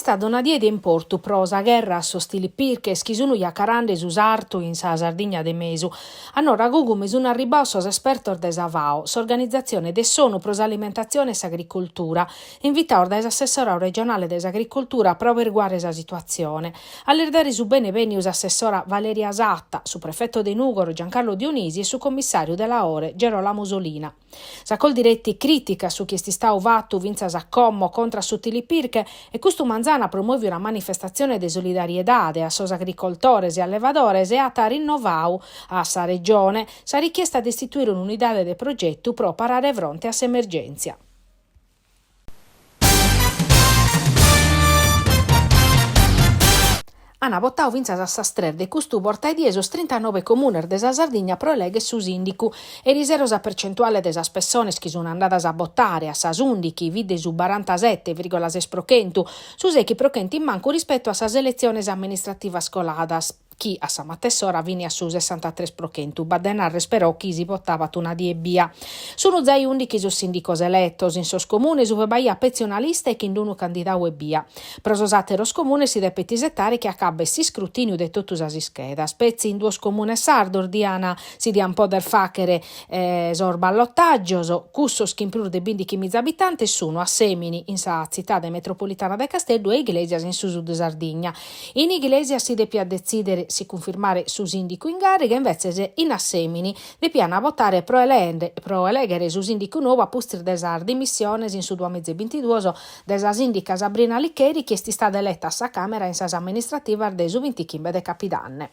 istada una die de importu pro sa gherra a sos tilipirches chi sun jacarande su sartu in sa Sardigna de mesu. A Noragugume sun arribados sos espertos de sa FAO, s'organizatzione de s'ONU pro s'alimentatzione e s'agricoltura, invitados dae s'assessoradu regionale de s'agricoltura pro averguare sa situatzione. A lis dare su benebènniu s'assessora Valeria Satta, su prefeto de Nùgoro Giancarlo Dionisi e su commissàriu de Laore Gerolamo Solina. Sa Coldiretti crìticat su chi est istadu fatu fintzas a como contra a su tilipirche e custu manzanu at promòviu una manifestatzione de solidariedade a sos agricoltores e allevadores e at rinnovadu a sa Regione sa richiesta de istituire un'unidade de progetu pro parare fronte a s'emergèntzia. An votadu fintzas a sas tres de custu bortaedie sos trintanoe comunes de sa Sardigna pro elèghere su sìndicu. Erisero sa percentuale de sas pessones chi sun andadas a votare a sas ùndichi fit de su barantasete vìrgola ses pro chentu, su sèichi pro chentu in mancu rispetu a sas eletziones amministrativas coladas. chi a sa matess'ora fini a su sessantatres pro chentu, b'at de narrer però chi si votabat una die ebbia. Sunu zai ùndichi sos sìndicos eletos in sos comunes ue b'aiat petzi una lista e chin d'unu candidadu ebbia. Pro sos àteros comunes si depet isetare chi acabet s'iscrutìniu de totu sas ischedas. Petzi in duos comunes sardos dian si dian poder fàghere sos ballotàgios, cussos chin prus de bindichimiza abitantes sunu Assèmini in sa tzitade metropolitana de Casteddu e Iglesias in su sud Sardigna. In Iglesias si depiat detzìdere si cunfirmare su sìndicu in càrriga, imbetzes in Assèmini depiant votare pro pro elèghere su sìndicu nou a pustis de sas dimissiones in su duamiza e bintiduos de sa sìndica Sabrina Licheri chi est istada eleta a sa Càmera in sas amministrativas de su bintichimbe de capidanne.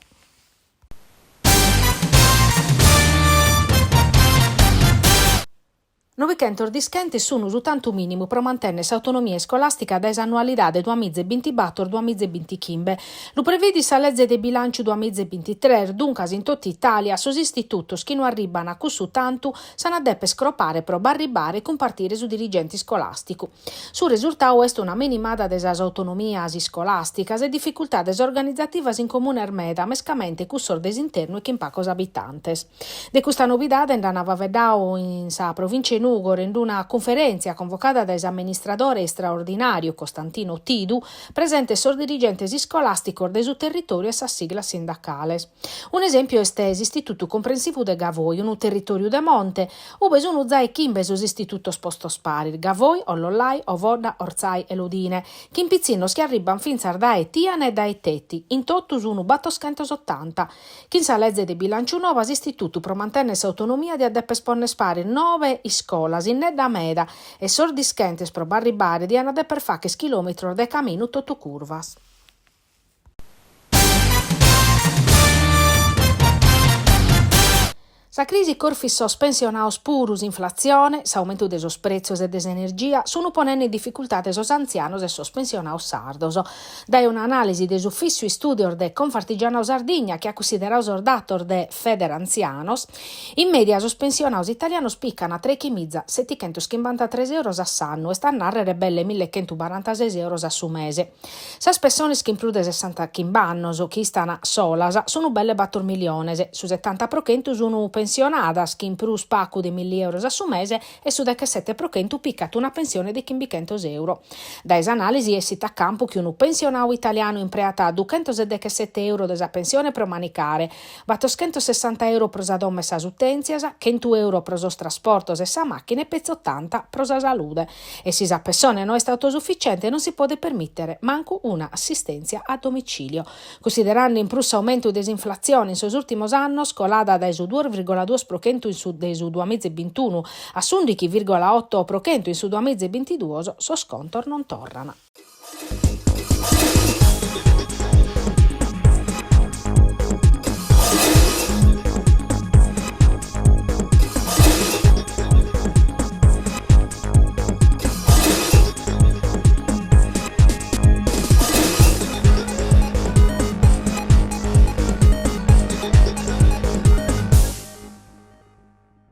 Novichentos dischentes sun su tantu mìnimu pro mantènnere s'autonomia iscolàstica dae s'annualidade duamiza e bintibator duamiza e bintichimbe. Lu previdit sa leze de bilànciu duamiza e bintitres, duncas in totu Itàlia sos istitutos chi no arribban a cussu tantu s'an a deper cropare pro b'arribare e cumpartire su dirigente iscolàsticu. Su resurtadu est una minimada de sas autonomias iscolàsticas e dificultades organizativas in comunes meda, mescamente cussos de s'internu e chin pacos abitantes. De custa novidade nd'an faeddadu in sa provìncia 'e Nùgoro in una cunferèntzia convocada dae s'amministradore istraordinàriu Costantino Tidu, presentes sos dirigentes iscolàsticos de su territòriu e sas siglas sindacales. Un'esèmpiu est s'Istitutu Comprensivu de Gavoi, unu territòriu de monte, ube sun zai chimbe sos istitutos postos paris, Gavoi, Ollollai, Ovodda, Ortzai e Lodine, chin pitzinnos chi arribban fintzas dae Tiana e dae Teti, in totu sun battoschentosotanta. Chin sa leze de bilànciu nova s'istitutu pro mantènnere s'autonomia diat deper ponner paris nobe iscolas innedda meda e sos dischentes pro b'arribare dian deper fagher chilòmetros de caminu totu curvas. Sa crisi corfit sos pensionados puru, s'inflatzione, s'aumentu de sos prètzios e de s'energia sunt ponende in dificultade sos antzianos e sos pensionados sardos. Dae un'anàlisi de s'Ufìssiu Istùdios de Confartigianau Sardigna, chi at cunsideradu sos datos de Federantzianos, in mèdia sos pensionados italianos picant trèichimiza setichentoschimbanta-tres euros a s'annu, est a nàrrere belle millechentubarantases euros a su mese. Sas pessones chin prus de sessantachimb'annos chi istan solas sun belle bator miliones, su setanta pro chentu sun pensionadas chin prus pacu de milli euros a su mese e su dechesete pro chentu picat una pensione de chimbichentos euro. Dae s'analisi essit a campu chi unu pensionadu italianu impreat duchentos e dechesete euro de sa pensione pro manicare, batoschentosessanta euro pro sa domo e sas utèntzias, chentu euro pro sos trasportos e sa màchina e petzi otanta pro sa salude. E si sa pessone no est autosufficiente non si podet permìtere mancu una assistèntzia a domicìlio. Cunsiderende in prus s'aumentu de s'inflatzione in sos ùrtimos annos, colada dae su duos vìrgola duos pro chentu in su de su duamiza e bintunu a s'ùndighi vìrgola oto pro chentu in su duamiza e bintiduos, sos contos non torran.